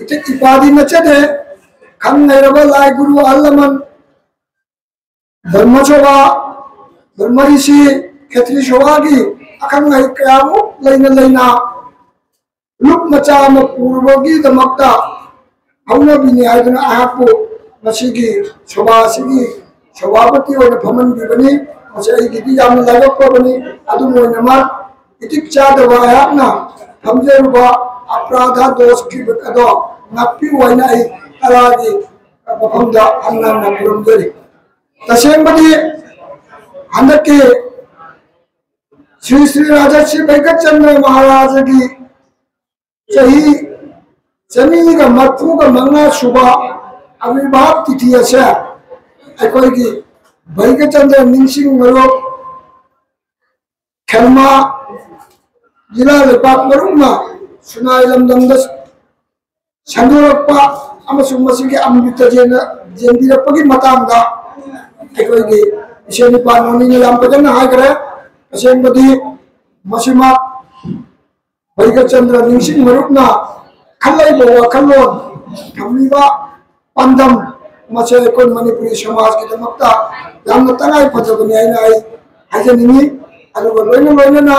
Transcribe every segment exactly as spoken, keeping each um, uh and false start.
ꯏꯄꯥꯗꯤ ꯅꯠꯆꯗꯦ, ꯈꯪ ꯍꯩꯔꯕ ꯂꯥꯏ ꯒꯨꯔꯨ ꯑꯍꯜ ꯂꯃꯟ, ꯕ꯭ꯔꯍ꯭ꯃ ꯁꯣꯚꯥ, ꯕ꯭ꯔꯍ꯭ꯃ ꯔꯤꯁꯤ, ꯈꯦꯇ꯭ꯔꯤ ꯁꯣꯚꯥꯒꯤ ꯑꯈꯪ ꯑꯍꯩ ꯀꯌꯥꯃꯨꯛ ꯂꯩꯅ ꯂꯩꯅ ꯂꯨꯞ ꯃꯆꯥ ꯑꯃ ꯄꯨꯔꯨꯕꯒꯤꯗꯃꯛꯇ ꯍꯧꯅꯕꯤꯅꯤ ꯍꯥꯏꯗꯨꯅ ꯑꯩꯍꯥꯛꯄꯨ ꯉꯁꯤꯒꯤ ꯁꯣꯚꯥ ꯑꯁꯤꯒꯤ ꯁꯚꯥꯄꯇꯤ ꯑꯣꯏꯅ ꯐꯝꯍꯟꯕꯤꯕꯅꯤ꯫ ꯃꯁꯤ ꯑꯩꯒꯤꯗꯤ ꯌꯥꯝꯅ ꯂꯥꯏꯕꯛ ꯐꯕꯅꯤ꯫ ꯑꯗꯨꯝ ꯑꯣꯏꯅꯃꯛ ꯏꯇꯤꯛ ꯆꯥꯗꯕ ꯑꯩꯍꯥꯛꯅ ꯊꯝꯖꯔꯨꯕ ꯑꯄ꯭ꯔꯥꯙ ꯗꯣꯁꯀꯤ ꯑꯗꯣ ꯉꯥꯛꯄꯤꯌꯨ ꯍꯥꯏꯅ ꯑꯩ ꯇꯔꯥꯒꯤ ꯃꯐꯝꯗ ꯍꯟꯅ ꯍꯟꯅ ꯈꯨꯔꯨꯝꯖꯔꯤ꯫ ꯇꯁꯦꯡꯕꯗꯤ ꯍꯟꯗꯛꯀꯤ ꯁ꯭ꯔꯤ ꯁ꯭ꯔꯤ ꯔꯥꯖꯥ ꯁ꯭ꯔꯤ ꯚꯩꯀꯆꯟꯗ꯭ꯔ ꯃꯍꯥꯔꯥꯖꯒꯤ ꯆꯍꯤ ꯆꯅꯤꯒ ꯃꯔꯐꯨꯒ ꯃꯉꯥ ꯁꯨꯕ ꯑꯕꯤꯔꯚꯥꯕ ꯇꯤꯊꯤ ꯑꯁꯦ ꯑꯩꯈꯣꯏꯒꯤ ꯚꯩꯒꯆꯟꯗ꯭ꯔ ꯅꯤꯡꯁꯤꯡ ꯃꯔꯨꯞ ꯈꯦꯜꯃꯥ ꯖꯤꯂꯥ ꯂꯩꯄꯥꯛ ꯃꯔꯨꯞꯅ ꯁꯨꯅꯥꯏ ꯂꯝꯗꯝꯗ ꯁꯟꯗꯣꯔꯛꯄ ꯑꯃꯁꯨꯡ ꯃꯁꯤꯒꯤ ꯑꯃ꯭ꯔꯤꯇ ꯌꯦꯟꯕꯤꯔꯛꯄꯒꯤ ꯃꯇꯥꯡꯗ ꯑꯩꯈꯣꯏꯒꯤ ꯏꯆꯦ ꯅꯨꯄꯥ ꯅꯣꯅꯤꯅ ꯌꯥꯝ ꯐꯖꯅ ꯍꯥꯏꯈ꯭ꯔꯦ꯫ ꯑꯁꯦꯡꯕꯗꯤ ꯃꯁꯤꯃꯛ ꯚꯩꯒꯆꯟꯗ꯭ꯔ ꯅꯤꯡꯁꯤꯡ ꯃꯔꯨꯞꯅ ꯈꯜꯂꯛꯏꯕ ꯋꯥꯈꯜꯂꯣꯟ ꯊꯝꯂꯤꯕ ꯄꯥꯟꯗꯝ ꯃꯁꯦ ꯑꯩꯈꯣꯏ ꯃꯅꯤꯄꯨꯔꯤ ꯁꯃꯥꯖꯀꯤꯗꯃꯛꯇ ꯌꯥꯝꯅ ꯇꯉꯥꯏ ꯐꯗꯕꯅꯤ ꯍꯥꯏꯅ ꯑꯩ ꯍꯥꯏꯖꯅꯤꯡꯉꯤ꯫ ꯑꯗꯨꯒ ꯂꯣꯏꯅ ꯂꯣꯏꯅꯅ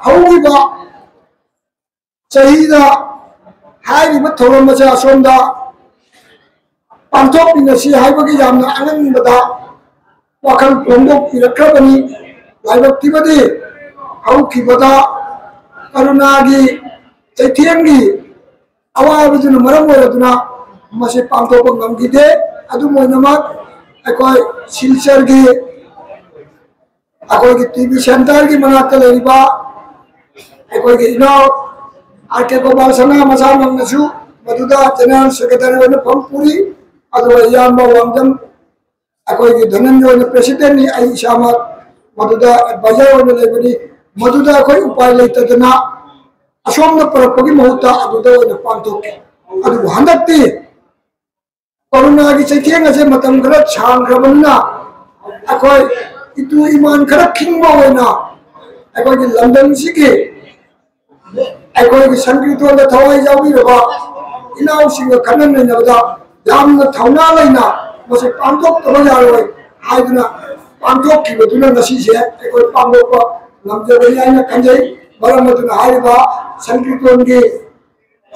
ꯍꯧꯈꯤꯕ ꯆꯍꯤꯗ ꯍꯥꯏꯔꯤꯕ ꯊꯧꯔꯝ ꯑꯁꯦ ꯑꯁꯣꯝꯗ ꯄꯥꯡꯊꯣꯛꯃꯤꯟꯅꯁꯤ ꯍꯥꯏꯕꯒꯤ ꯌꯥꯝꯅ ꯑꯉꯟꯕꯗ ꯋꯥꯈꯜ ꯐꯣꯡꯗꯣꯛꯄꯤꯔꯛꯈ꯭ꯔꯕꯅꯤ꯫ ꯂꯥꯏꯕꯛ ꯊꯤꯕꯗꯤ ꯍꯧꯈꯤꯕꯗ ꯀꯔꯣꯅꯥꯒꯤ ꯆꯩꯊꯦꯡꯒꯤ ꯑꯋꯥꯕꯗꯨꯅ ꯃꯔꯝ ꯑꯣꯏꯔꯗꯨꯅ ꯃꯁꯤ ꯄꯥꯡꯊꯣꯛꯄ ꯉꯝꯈꯤꯗꯦ꯫ ꯑꯗꯨꯝ ꯑꯣꯏꯅꯃꯛ ꯑꯩꯈꯣꯏ ꯁꯤꯜꯆꯔꯒꯤ ꯑꯩꯈꯣꯏꯒꯤ ꯇꯤ ꯚꯤ ꯁꯦꯟꯇꯔꯒꯤ ꯃꯅꯥꯛꯇ ꯂꯩꯔꯤꯕ ꯑꯩꯈꯣꯏꯒꯤ ꯏꯅꯥꯎ ꯑꯥꯔ ꯀꯦ ꯒꯣꯄꯥꯜ ꯁꯅꯥ ꯃꯁꯥꯃꯛꯅꯁꯨ ꯃꯗꯨꯗ ꯖꯦꯅꯔꯦꯜ ꯁꯦꯀ꯭ꯔꯦꯇꯔꯤ ꯑꯣꯏꯅ ꯐꯝ ꯄꯨꯔꯤ꯫ ꯑꯗꯨꯒ ꯏꯌꯥꯝꯕ ꯋꯥꯡꯖꯝ ꯑꯩꯈꯣꯏꯒꯤ ꯙꯅꯟꯖꯣꯏꯅ ꯄ꯭ꯔꯦꯁꯤꯗꯦꯟꯠꯅꯤ꯫ ꯑꯩ ꯏꯁꯥꯃꯛ ꯃꯗꯨꯗ ꯑꯦꯗꯚꯥꯏꯖꯔ ꯑꯣꯏꯅ ꯂꯩꯕꯅꯤ꯫ ꯃꯗꯨꯗ ꯑꯩꯈꯣꯏ ꯎꯄꯥꯏ ꯂꯩꯇꯗꯅ ꯑꯁꯣꯝꯗ ꯄꯨꯔꯛꯄꯒꯤ ꯃꯍꯨꯠꯇ ꯑꯗꯨꯗ ꯑꯣꯏꯅ ꯄꯥꯡꯊꯣꯛꯈꯤ꯫ ꯑꯗꯨꯕꯨ ꯍꯟꯗꯛꯇꯤ ꯀꯣꯔꯣꯅꯥꯒꯤ ꯆꯩꯊꯦꯡ ꯑꯁꯦ ꯃꯇꯝ ꯈꯔ ꯁꯥꯡꯈ꯭ꯔꯕꯅꯤꯅ ꯑꯩꯈꯣꯏ ꯏꯇꯨ ꯏꯃꯥꯟ ꯈꯔ ꯈꯤꯡꯕ ꯑꯣꯏꯅ ꯑꯩꯈꯣꯏꯒꯤ ꯂꯝꯗꯝꯁꯤꯒꯤ ꯑꯩꯈꯣꯏꯒꯤ ꯁꯪꯀ꯭ꯔꯤꯇꯣꯟꯗ ꯊꯋꯥꯏ ꯌꯥꯎꯕꯤꯔꯕ ꯏꯅꯥꯎꯁꯤꯡꯒ ꯈꯟꯅ ꯅꯩꯅꯕꯗ ꯌꯥꯝꯅ ꯊꯧꯅꯥ ꯂꯩꯅ ꯃꯁꯤ ꯄꯥꯡꯊꯣꯛꯇꯕ ꯌꯥꯔꯣꯏ ꯍꯥꯏꯗꯨꯅ ꯄꯥꯡꯊꯣꯛꯈꯤꯕꯗꯨꯅ ꯉꯁꯤꯁꯦ ꯑꯩꯈꯣꯏ ꯄꯥꯡꯊꯣꯛꯄ ꯉꯝꯖꯕꯅꯤ ꯍꯥꯏꯅ ꯈꯟꯖꯩ꯫ ꯃꯔꯝ ꯑꯗꯨꯅ ꯍꯥꯏꯔꯤꯕ ꯁꯪꯀꯤꯔꯇꯣꯟꯒꯤ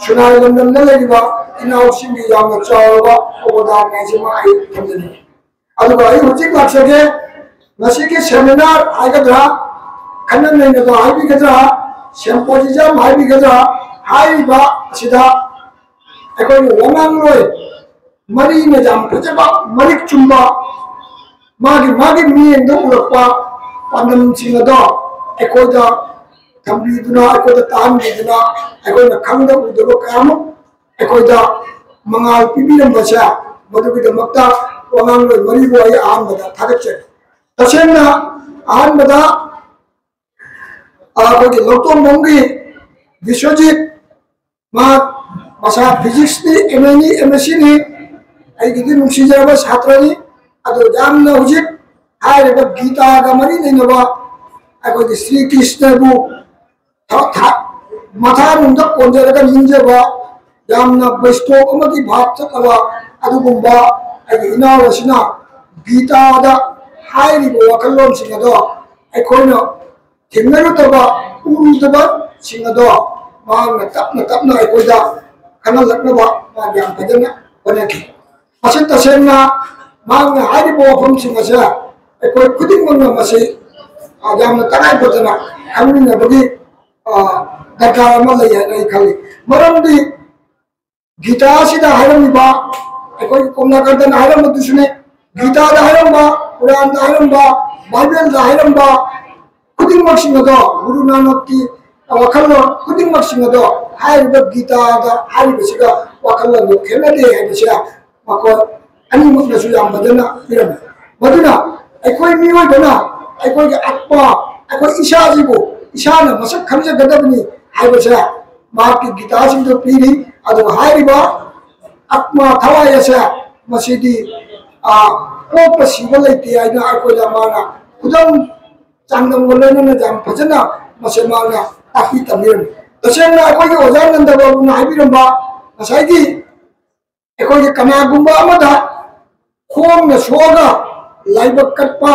ꯁꯨꯅꯥꯏ ꯂꯝꯗꯝꯗ ꯂꯩꯔꯤꯕ ꯏꯅꯥꯎꯁꯤꯡꯒꯤ ꯌꯥꯝꯅ ꯆꯥꯎꯔꯕ ꯑꯣꯕꯔꯗꯥꯟ ꯍꯥꯏꯁꯤꯃ ꯑꯩ ꯊꯝꯖꯅꯤꯡꯏ꯫ ꯑꯗꯨꯒ ꯑꯩ ꯍꯧꯖꯤꯛ ꯂꯥꯛꯆꯒꯦ꯫ ꯉꯁꯤꯒꯤ ꯁꯦꯃꯤꯅꯥꯔ ꯍꯥꯏꯒꯗ꯭ꯔꯥ, ꯈꯟꯅ ꯅꯩꯅꯕ ꯍꯥꯏꯕꯤꯒꯗ꯭ꯔꯥ, ꯁꯦꯝꯄꯣꯖꯤꯖꯝ ꯍꯥꯏꯕꯤꯒꯗ꯭ꯔꯥ, ꯍꯥꯏꯔꯤꯕ ꯑꯁꯤꯗ ꯑꯩꯈꯣꯏꯅ ꯋꯥꯉꯥꯡꯂꯣꯏ ꯃꯔꯤꯅ ꯌꯥꯝ ꯐꯖꯕ, ꯃꯔꯤꯛ ꯆꯨꯝꯕ, ꯃꯥꯒꯤ ꯃꯥꯒꯤ ꯃꯤꯠꯌꯦꯡꯗ ꯎꯔꯛꯄ ꯄꯥꯟꯗꯝꯁꯤꯡ ꯑꯗꯣ ꯑꯩꯈꯣꯏꯗ ꯊꯝꯕꯤꯗꯨꯅ, ꯑꯩꯈꯣꯏꯗ ꯇꯥꯍꯟꯕꯤꯗꯨꯅ, ꯑꯩꯈꯣꯏꯅ ꯈꯪꯗ ꯎꯗꯕ ꯀꯌꯥꯃꯨꯛ ꯑꯩꯈꯣꯏꯗ ꯃꯉꯥꯜ ꯄꯤꯕꯤꯔꯝꯕꯁꯦ, ꯃꯗꯨꯒꯤꯗꯃꯛꯇ ꯋꯥꯉꯥꯡꯂꯣꯏ ꯃꯔꯤꯕꯨ ꯑꯩ ꯑꯍꯥꯟꯕꯗ ꯊꯥꯒꯠꯆꯔꯤ꯫ ꯇꯁꯦꯡꯅ ꯑꯍꯥꯟꯕꯗ ꯑꯩꯈꯣꯏꯒꯤ ꯂꯧꯇꯣꯡꯕꯝꯒꯤ ꯕꯤꯁ꯭ꯋꯖꯤꯠ, ꯃꯍꯥꯛ ꯃꯁꯥ ꯐꯤꯖꯤꯛꯁꯅꯤ, ꯑꯦꯝ ꯑꯦꯅꯤ, ꯑꯦꯝ ꯑꯦꯁ ꯁꯤꯅꯤ, ꯑꯩꯒꯤꯗꯤ ꯅꯨꯡꯁꯤꯖꯔꯕ ꯁꯥꯇ꯭ꯔꯅꯤ꯫ ꯑꯗꯣ ꯌꯥꯝꯅ ꯍꯧꯖꯤꯛ ꯍꯥꯏꯔꯤꯕ ꯒꯤꯇꯥꯒ ꯃꯔꯤ ꯂꯩꯅꯕ ꯑꯩꯈꯣꯏꯒꯤ ꯁ꯭ꯔꯤ ꯀ꯭ꯔꯤꯁꯅꯕꯨ ꯊ-, ꯊ-, ꯃꯊꯥꯅꯨꯡꯗ ꯀꯣꯟꯖꯔꯒ ꯅꯤꯡꯖꯕ, ꯌꯥꯝꯅ ꯕꯩꯁ꯭ꯅꯣꯞ ꯑꯃꯒꯤ ꯚꯥꯕ ꯆꯠꯂꯕ ꯑꯗꯨꯒꯨꯝꯕ ꯑꯩꯒꯤ ꯏꯅꯥꯎ ꯑꯁꯤꯅ ꯒꯤꯇꯥꯗ ꯍꯥꯏꯔꯤꯕ ꯋꯥꯈꯜꯂꯣꯟꯁꯤꯡ ꯑꯗꯣ ꯑꯩꯈꯣꯏꯅ ꯊꯦꯡꯅꯔꯨꯗꯕ, ꯎꯔꯨꯗꯕꯁꯤꯡ ꯑꯗꯣ ꯃꯍꯥꯛꯅ ꯇꯞꯅ ꯇꯞꯅ ꯑꯩꯈꯣꯏꯗ ꯈꯪꯍꯜꯂꯛꯅꯕ ꯃꯥ ꯌꯥꯝ ꯐꯖꯅ ꯍꯣꯠꯅꯈꯤ꯫ ꯃꯁꯤ ꯇꯁꯦꯡꯅ ꯃꯍꯥꯛꯅ ꯍꯥꯏꯔꯤꯕ ꯋꯥꯐꯝꯁꯤꯡ ꯑꯁꯦ ꯑꯩꯈꯣꯏ ꯈꯨꯗꯤꯡꯃꯛꯅ ꯃꯁꯤ, ꯑ, ꯌꯥꯝꯅ ꯇꯉꯥꯏ ꯐꯗꯅ ꯈꯪꯃꯤꯟꯅꯕꯒꯤ, ꯑ, ꯗꯔꯀꯥꯔ ꯑꯃ ꯂꯩ ꯍꯥꯏꯅ ꯑꯩ ꯈꯜꯂꯤ꯫ ꯃꯔꯝꯗꯤ ꯒꯤꯇꯥꯁꯤꯗ ꯍꯥꯏꯔꯝꯃꯤꯕ, ꯑꯩꯈꯣꯏꯒꯤ ꯀꯣꯝꯂꯥꯀꯥꯟꯇꯅ ꯍꯥꯏꯔꯝꯕꯗꯨꯁꯨꯅꯤ, ꯒꯤꯇꯥꯗ ꯍꯥꯏꯔꯝꯕ, ꯀꯨꯔꯥꯟꯗ ꯍꯥꯏꯔꯝꯕ, ꯕꯥꯏꯕꯜꯗ ꯍꯥꯏꯔꯝꯕ ꯈꯨꯗꯤꯡꯃꯛꯁꯤꯡ ꯑꯗꯣ, ꯒꯨꯔꯨ ꯅꯥꯅꯛꯀꯤ ꯋꯥꯈꯜꯂꯣꯟ ꯈꯨꯗꯤꯡꯃꯛꯁꯤꯡ ꯑꯗꯣ ꯍꯥꯏꯔꯤꯕ ꯒꯤꯇꯥꯗ ꯍꯥꯏꯔꯤꯕꯁꯤꯒ ꯋꯥꯈꯜꯂꯣꯟꯗꯣ ꯈꯦꯠꯅꯗꯦ ꯍꯥꯏꯕꯁꯦ ꯃꯈꯣꯏ ꯑꯅꯤꯃꯛꯅꯁꯨ ꯌꯥꯝ ꯐꯖꯅ ꯄꯤꯔꯝꯃꯤ꯫ ꯃꯗꯨꯅ ꯑꯩꯈꯣꯏ ꯃꯤꯑꯣꯏꯕꯅ ꯑꯩꯈꯣꯏꯒꯤ ꯑꯠꯃꯥ, ꯑꯩꯈꯣꯏ ꯏꯁꯥꯁꯤꯕꯨ ꯏꯁꯥꯅ ꯃꯁꯛ ꯈꯪꯖꯒꯗꯕꯅꯤ ꯍꯥꯏꯕꯁꯦ ꯃꯍꯥꯛꯀꯤ ꯒꯤꯇꯥꯁꯤꯡꯗ ꯄꯤꯔꯤ꯫ ꯑꯗꯨꯒ ꯍꯥꯏꯔꯤꯕ ꯑꯠꯃꯥ, ꯊꯋꯥꯏ ꯑꯁꯦ ꯃꯁꯤꯗꯤ, ꯑ, ꯄꯣꯛꯄ ꯁꯤꯕ ꯂꯩꯇꯦ ꯍꯥꯏꯅ ꯑꯩꯈꯣꯏꯗ ꯃꯥꯅ ꯈꯨꯗꯝ ꯆꯥꯡꯗꯝꯒ ꯂꯣꯏꯅꯅ ꯌꯥꯝ ꯐꯖꯅ ꯃꯁꯦ ꯃꯥꯅ ꯇꯥꯛꯄꯤ ꯇꯝꯕꯤꯔꯝꯃꯤ꯫ ꯇꯁꯦꯡꯅ ꯑꯩꯈꯣꯏꯒꯤ ꯑꯣꯖꯥ ꯅꯟꯗ ꯕꯥꯕꯨꯅ ꯍꯥꯏꯕꯤꯔꯝꯕ ꯉꯁꯥꯏꯒꯤ ꯑꯩꯈꯣꯏꯒꯤ ꯀꯅꯥꯒꯨꯝꯕ ꯑꯃꯗ ꯈꯣꯡꯅ ꯁꯣꯛꯑꯒ ꯂꯥꯏꯕꯛ ꯀꯠꯄ,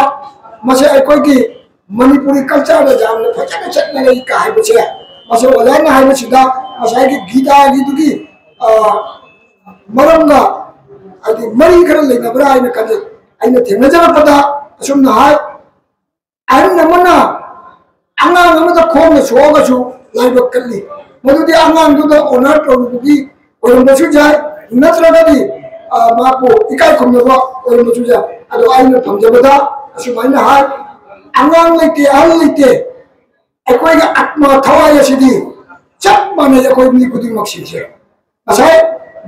ꯃꯁꯤ ꯑꯩꯈꯣꯏꯒꯤ ꯃꯅꯤꯄꯨꯔꯤ ꯀꯜꯆꯔꯗ ꯌꯥꯝꯅ ꯐꯖꯅ ꯆꯠꯅꯔꯛꯏ ꯀ ꯍꯥꯏꯕꯁꯦ, ꯃꯁꯤ ꯑꯣꯖꯥꯅ ꯍꯥꯏꯕꯁꯤꯗ ꯉꯁꯥꯏꯒꯤ ꯒꯤꯇꯥꯒꯤꯗꯨꯒꯤ, ꯑ, ꯃꯔꯝꯒ ꯍꯥꯏꯗꯤ ꯃꯔꯤ ꯈꯔ ꯂꯩꯅꯕ꯭ꯔꯥ ꯍꯥꯏꯅ ꯈꯟꯖꯩ꯫ ꯑꯩꯅ ꯊꯦꯡꯅꯖꯔꯛꯄꯗ ꯑꯁꯨꯝꯅ ꯍꯥꯏ, ꯑꯍꯟ ꯑꯃꯅ ꯑꯉꯥꯡ ꯑꯃꯗ ꯈꯣꯡꯅ ꯁꯣꯛꯑꯒꯁꯨ ꯂꯥꯏꯕꯛ ꯀꯠꯂꯤ꯫ ꯃꯗꯨꯗꯤ ꯑꯉꯥꯡꯗꯨꯗ ꯑꯣꯅꯔ ꯇꯧꯔꯨꯕꯒꯤ ꯑꯣꯏꯔꯝꯕꯁꯨ ꯌꯥꯏ, ꯅꯠꯇ꯭ꯔꯒꯗꯤ, ꯑ, ꯃꯍꯥꯛꯄꯨ ꯏꯀꯥꯏ ꯈꯨꯝꯅꯕ ꯑꯣꯏꯔꯝꯕꯁꯨ ꯌꯥꯏ꯫ ꯑꯗꯣ ꯑꯩꯅ ꯐꯪꯖꯕꯗ ꯑꯁꯨꯃꯥꯏꯅ ꯍꯥꯏ, ꯑꯉꯥꯡ ꯂꯩꯇꯦ, ꯑꯍꯜ ꯂꯩꯇꯦ, ꯑꯩꯈꯣꯏꯒꯤ ꯑꯥꯠꯃꯥ ꯊꯋꯥꯏ ꯑꯁꯤꯗꯤ ꯆꯞ ꯃꯥꯟꯅꯩ, ꯑꯩꯈꯣꯏ ꯃꯤ ꯈꯨꯗꯤꯡꯃꯛꯁꯤꯡꯁꯦ꯫ ꯉꯁꯥꯏ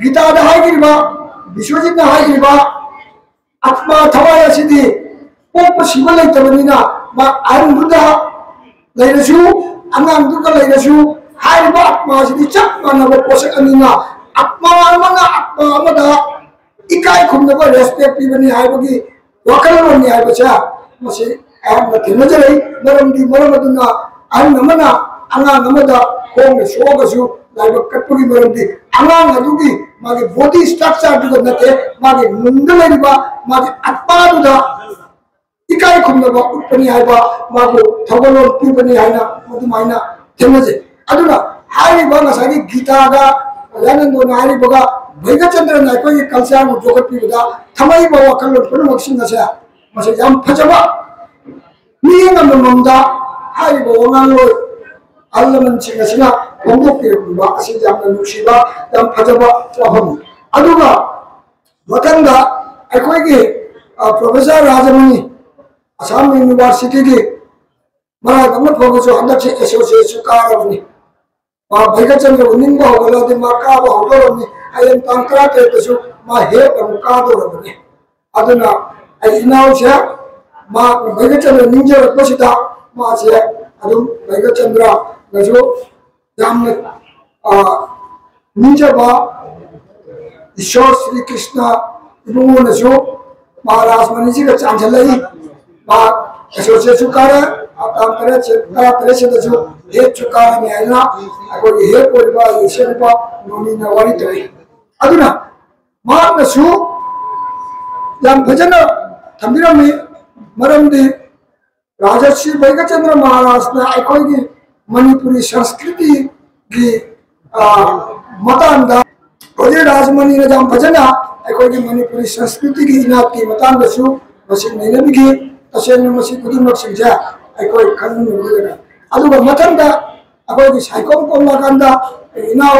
ꯒꯤꯇꯥꯗ ꯍꯥꯏꯈꯤꯕ, ꯕꯤꯁ꯭ꯋꯖꯤꯠꯅ ꯍꯥꯏꯈꯤꯕ, ꯑꯥꯠꯃꯥ ꯊꯋꯥꯏ ꯑꯁꯤꯗꯤ ꯄꯣꯛꯄ ꯁꯤꯕ ꯂꯩꯇꯕꯅꯤꯅ, ꯃꯥ ꯑꯍꯟꯗꯨꯗ ꯂꯩꯔꯁꯨ, ꯑꯉꯥꯡꯗꯨꯗ ꯂꯩꯔꯁꯨ, ꯍꯥꯏꯔꯤꯕ ꯑꯥꯠꯃꯥ ꯑꯁꯤꯗꯤ ꯆꯞ ꯃꯥꯟꯅꯕ ꯄꯣꯠꯁꯛ ꯑꯅꯤꯅ, ꯑꯥꯠꯃꯥ ꯑꯃꯅ ꯑꯥꯠꯃꯥ ꯑꯃꯗ ꯏꯀꯥꯏ ꯈꯨꯝꯅꯕ, ꯔꯦꯁꯄꯦꯛ ꯄꯤꯕꯅꯤ ꯍꯥꯏꯕꯒꯤ ꯋꯥꯈꯜꯂꯣꯟꯅꯤ ꯍꯥꯏꯕꯁꯦ ꯃꯁꯤ ꯑꯩꯍꯥꯛꯅ ꯊꯦꯡꯅꯖꯔꯛꯏ꯫ ꯃꯔꯝꯗꯤ, ꯃꯔꯝ ꯑꯗꯨꯅ ꯑꯍꯟ ꯑꯃꯅ ꯑꯉꯥꯡ ꯑꯃꯗ ꯈꯣꯡꯅ ꯁꯣꯛꯑꯒꯁꯨ ꯂꯥꯏꯕꯛ ꯀꯠꯄꯒꯤ ꯃꯔꯝꯗꯤ ꯑꯉꯥꯡ ꯑꯗꯨꯒꯤ ꯃꯥꯒꯤ ꯕꯣꯗꯤ ꯁ꯭ꯇ꯭ꯔꯛꯆꯔꯗꯨꯗ ꯅꯠꯇꯦ, ꯃꯥꯒꯤ ꯅꯨꯡꯗ ꯂꯩꯔꯤꯕ ꯃꯥꯒꯤ ꯑꯥꯠꯃꯥꯗꯨꯗ ꯏꯀꯥꯏ ꯈꯨꯝꯅꯕ ꯎꯠꯄꯅꯤ ꯍꯥꯏꯕ, ꯃꯥꯕꯨ ꯊꯧꯒꯜꯂꯣꯟ ꯄꯤꯕꯅꯤ ꯍꯥꯏꯅ ꯑꯗꯨꯃꯥꯏꯅ ꯊꯦꯡꯅꯖꯩ꯫ ꯑꯗꯨꯅ ꯍꯥꯏꯔꯤꯕ ꯉꯁꯥꯏꯒꯤ ꯒꯤꯇꯥꯗ ꯑꯣꯖꯥ ꯅꯟꯗꯣꯅ ꯍꯥꯏꯔꯤꯕꯒ ꯚꯩꯒꯆꯟꯗ꯭ꯔꯅ ꯑꯩꯈꯣꯏꯒꯤ ꯀꯜꯆꯔꯕꯨ ꯌꯣꯛꯈꯠꯄꯤꯕꯗ ꯊꯝꯃꯛꯏꯕ ꯋꯥꯈꯜꯂꯣꯟ ꯄꯨꯝꯅꯃꯛꯁꯤꯡ ꯑꯁꯦ ꯃꯁꯤ ꯌꯥꯝ ꯐꯖꯕ, ꯃꯤꯠꯌꯦꯡ ꯑꯃꯃꯝꯗ ꯍꯥꯏꯔꯤꯕ ꯋꯥꯉꯥꯡꯂꯣꯏ ꯑꯍꯜ ꯂꯃꯟꯁꯤꯡ ꯑꯁꯤꯅ ꯐꯣꯡꯗꯣꯛꯄꯤꯔꯛꯂꯤꯕ ꯑꯁꯤ ꯌꯥꯝꯅ ꯅꯨꯡꯁꯤꯕ, ꯌꯥꯝ ꯐꯖꯕ ꯋꯥꯐꯝꯅꯤ꯫ ꯑꯗꯨꯒ ꯃꯊꯪꯗ ꯑꯩꯈꯣꯏꯒꯤ, ꯑ, ꯄ꯭ꯔꯣꯐꯦꯁꯔ ꯔꯥꯖꯃꯅꯤ, ꯑꯁꯥꯝ ꯌꯨꯅꯤꯚꯔꯁꯤꯇꯤꯒꯤ ꯃꯔꯥꯏꯕꯛꯅ ꯐꯕꯁꯨ ꯍꯟꯗꯛꯁꯦ ꯑꯦꯁꯣꯁꯤꯌꯦꯠꯁꯨ ꯀꯥꯔꯕꯅꯤ꯫ ꯃꯥ ꯚꯩꯒꯆꯟꯗ꯭ꯔꯕꯨ ꯅꯤꯡꯕ ꯍꯧꯒꯠꯂꯗꯤ ꯃꯥ ꯀꯥꯕ ꯍꯧꯗꯧꯔꯕꯅꯤ꯫ ꯍꯌꯦꯡ ꯇꯥꯡ ꯇꯔꯥꯇꯔꯦꯠꯇꯁꯨ ꯃꯥ ꯍꯦꯛ ꯑꯃꯨꯛ ꯀꯥꯗꯧꯔꯕꯅꯤ꯫ ꯑꯗꯨꯅ ꯑꯩ ꯏꯅꯥꯎꯁꯦ ꯃꯥ ꯚꯩꯒꯆꯟꯗ꯭ꯔ ꯅꯤꯡꯖꯔꯛꯄꯁꯤꯗ ꯃꯥꯁꯦ ꯑꯗꯨꯝ ꯚꯩꯒꯆꯟꯗ꯭ꯔꯅꯁꯨ ꯌꯥꯝꯅ, ꯑ, ꯅꯤꯡꯖꯕ ꯏꯁꯣꯔ ꯁ꯭ꯔꯤ ꯀ꯭ꯔꯤꯁꯅ ꯏꯕꯨꯡꯉꯣꯅꯁꯨ ꯃꯍꯥꯔꯥꯖ ꯃꯅꯤꯁꯤꯒ ꯆꯥꯟꯁꯤꯜꯂꯛꯏ꯫ ꯃꯥ ꯑꯦꯁꯣꯁꯤꯌꯦꯠꯁꯨ ꯀꯥꯔꯦ, ꯇꯥꯡ ꯇꯔꯦꯠ, ꯇꯔꯥꯇꯔꯦꯠꯁꯤꯗꯁꯨ ꯍꯦꯠꯁꯨ ꯀꯥꯔꯅꯤ ꯍꯥꯏꯅ ꯑꯩꯈꯣꯏꯒꯤ ꯍꯦꯠ ꯑꯣꯏꯔꯤꯕ ꯌꯨꯁꯦꯐ ꯅꯣꯅꯤꯅ ꯋꯥꯔꯤ ꯇꯧꯔꯛꯏ꯫ ꯑꯗꯨꯅ ꯃꯍꯥꯛꯅꯁꯨ ꯌꯥꯝ ꯐꯖꯅ ꯊꯝꯕꯤꯔꯝꯃꯤ꯫ ꯃꯔꯝꯗꯤ ꯔꯥꯖꯔꯁꯤ ꯕꯩꯒꯆꯟꯗ꯭ꯔ ꯃꯍꯥꯔꯥꯖꯅ ꯑꯩꯈꯣꯏꯒꯤ ꯃꯅꯤꯄꯨꯔꯤ ꯁꯪꯁꯀ꯭ꯔꯤꯇꯤꯒꯤ, ꯑ, ꯃꯇꯥꯡꯗ ꯍꯧꯖꯤꯛ ꯔꯥꯖꯃꯅꯤꯅ ꯌꯥꯝ ꯐꯖꯅ ꯑꯩꯈꯣꯏꯒꯤ ꯃꯅꯤꯄꯨꯔꯤ ꯁꯪꯁꯀ꯭ꯔꯤꯇꯤꯒꯤ ꯏꯅꯥꯠꯀꯤ ꯃꯇꯥꯡꯗꯁꯨ ꯃꯁꯤ ꯅꯩꯅꯕꯤꯈꯤ꯫ ꯇꯁꯦꯡꯅ ꯃꯁꯤ ꯈꯨꯗꯤꯡꯃꯛꯁꯤꯡꯁꯦ ꯑꯩꯈꯣꯏ ꯈꯪꯃꯤꯟꯅꯕꯒꯤ ꯗꯔꯀꯥꯔ꯫ ꯑꯗꯨꯒ ꯃꯊꯪꯗ ꯑꯩꯈꯣꯏꯒꯤ ꯁꯥꯏꯈꯣꯝ ꯀꯣꯝꯂꯀꯥꯟꯗ ꯏꯅꯥꯎ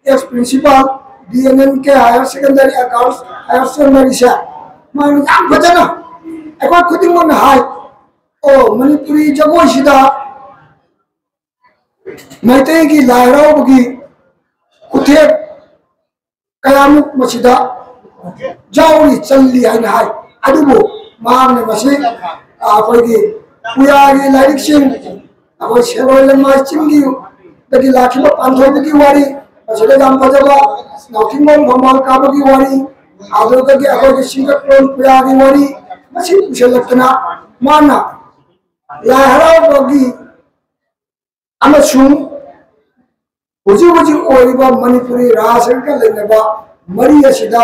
ex principal D N N K higher secondary, girls higher secondary ꯁꯦ ꯃꯥꯅ ꯌꯥꯝ ꯐꯖꯅ ꯑꯩꯈꯣꯏ ꯈꯨꯗꯤꯡꯃꯛꯅ ꯍꯥꯏ, "ꯑꯣ, ꯃꯅꯤꯄꯨꯔꯤ ꯖꯒꯣꯏꯁꯤꯗ ꯃꯩꯇꯩꯒꯤ ꯂꯥꯏ ꯍꯔꯥꯎꯕꯒꯤ ꯈꯨꯊꯦꯛ ꯀꯌꯥꯃꯨꯛ ꯃꯁꯤꯗ ꯌꯥꯎꯔꯤ, ꯆꯜꯂꯤ" ꯍꯥꯏꯅ ꯍꯥꯏ꯫ ꯑꯗꯨꯕꯨ ꯃꯍꯥꯛꯅ ꯃꯁꯤ, ꯑ, ꯑꯩꯈꯣꯏꯒꯤ ꯄꯨꯌꯥꯒꯤ ꯂꯥꯏꯔꯤꯛꯁꯤꯡ, ꯑꯩꯈꯣꯏ ꯁꯦꯔꯣꯏ ꯂꯩꯃꯥꯏ ꯆꯤꯡꯒꯤ ꯗꯒꯤ ꯂꯥꯛꯈꯤꯕ ꯄꯥꯟꯊꯣꯏꯕꯒꯤ ꯋꯥꯔꯤ, ꯃꯁꯤꯗ ꯌꯥꯝ ꯐꯖꯕ ꯅꯥꯎꯊꯤꯡꯕꯝ ꯐꯝꯕꯥꯜ ꯀꯥꯕꯒꯤ ꯋꯥꯔꯤ, ꯑꯗꯨꯗꯒꯤ ꯑꯩꯈꯣꯏꯒꯤ ꯁꯤꯡꯒꯠꯂꯣꯟ ꯄꯨꯌꯥꯒꯤ ꯋꯥꯔꯤ, ꯃꯁꯤ ꯄꯨꯁꯤꯜꯂꯛꯇꯅ ꯃꯥꯅ ꯂꯥꯏ ꯍꯔꯥꯎꯕꯒꯤ ꯑꯃꯁꯨꯡ ꯍꯧꯖꯤꯛ ꯍꯧꯖꯤꯛ ꯑꯣꯏꯔꯤꯕ ꯃꯅꯤꯄꯨꯔꯤ ꯔꯥꯖ꯭ꯌꯒ ꯂꯩꯅꯕ ꯃꯔꯤ ꯑꯁꯤꯗ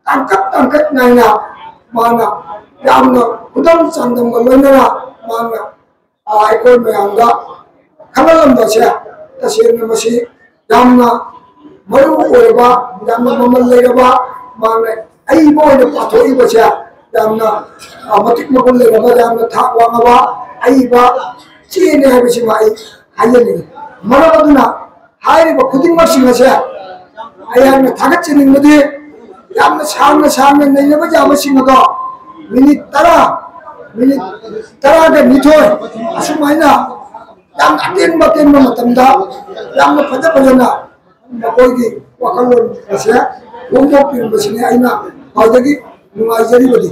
ꯇꯥꯡꯀꯛ ꯇꯥꯡꯀꯛ ꯅꯥꯏꯅ ꯃꯥꯅ ꯌꯥꯝꯅ ꯈꯨꯗꯝ ꯆꯥꯡꯗꯝꯒ ꯂꯣꯏꯅꯅ ꯃꯥꯅ, ꯑ, ꯑꯩꯈꯣꯏ ꯃꯌꯥꯝꯗ ꯈꯪꯍꯜꯂꯝꯕꯁꯦ ꯇꯁꯦꯡꯅ ꯃꯁꯤ ꯌꯥꯝꯅ ꯃꯔꯨ ꯑꯣꯏꯔꯕ, ꯌꯥꯝꯅ ꯃꯃꯜ ꯂꯩꯔꯕ, ꯃꯥꯅ ꯑꯏꯕ ꯑꯣꯏꯅ ꯄꯥꯊꯣꯛꯏꯕꯁꯦ ꯌꯥꯝꯅ, ꯑ, ꯃꯇꯤꯛ ꯃꯒꯨꯟ ꯂꯩꯔꯕ, ꯌꯥꯝꯅ ꯊꯥꯛ ꯋꯥꯡꯉꯕ ꯑꯏꯕ ꯆꯦꯅꯤ ꯍꯥꯏꯕꯁꯤꯃ ꯑꯩ ꯍꯥꯏꯖꯅꯤꯡꯉꯤ꯫ ꯃꯔꯝ ꯑꯗꯨꯅ ꯍꯥꯏꯔꯤꯕ ꯈꯨꯗꯤꯡꯃꯛꯁꯤꯡ ꯑꯁꯦ ꯑꯩꯍꯥꯛꯅ ꯊꯥꯒꯠꯆꯅꯤꯡꯕꯗꯤ ꯌꯥꯝꯅ ꯁꯥꯡꯅ ꯁꯥꯡꯅ ꯅꯩꯅꯕ ꯌꯥꯕꯁꯤꯡ ꯑꯗꯣ ꯃꯤꯅꯤꯠ ꯇꯔꯥ, ꯃꯤꯅꯤꯠ ꯇꯔꯥꯒ ꯅꯤꯊꯣꯏ ꯑꯁꯨꯃꯥꯏꯅ ꯌꯥꯝ ꯑꯇꯦꯟꯕ ꯑꯇꯦꯟꯕ ꯃꯇꯝꯗ ꯌꯥꯝꯅ ꯐꯖ ꯐꯖꯅ ꯃꯈꯣꯏꯒꯤ ꯋꯥꯈꯜꯂꯣꯟ ꯑꯁꯦ ꯐꯣꯡꯗꯣꯛꯄꯤꯔꯝꯕꯁꯤꯅꯤ ꯑꯩꯅ ꯈ꯭ꯋꯥꯏꯗꯒꯤ ꯅꯨꯡꯉꯥꯏꯖꯔꯤꯕꯗꯤ꯫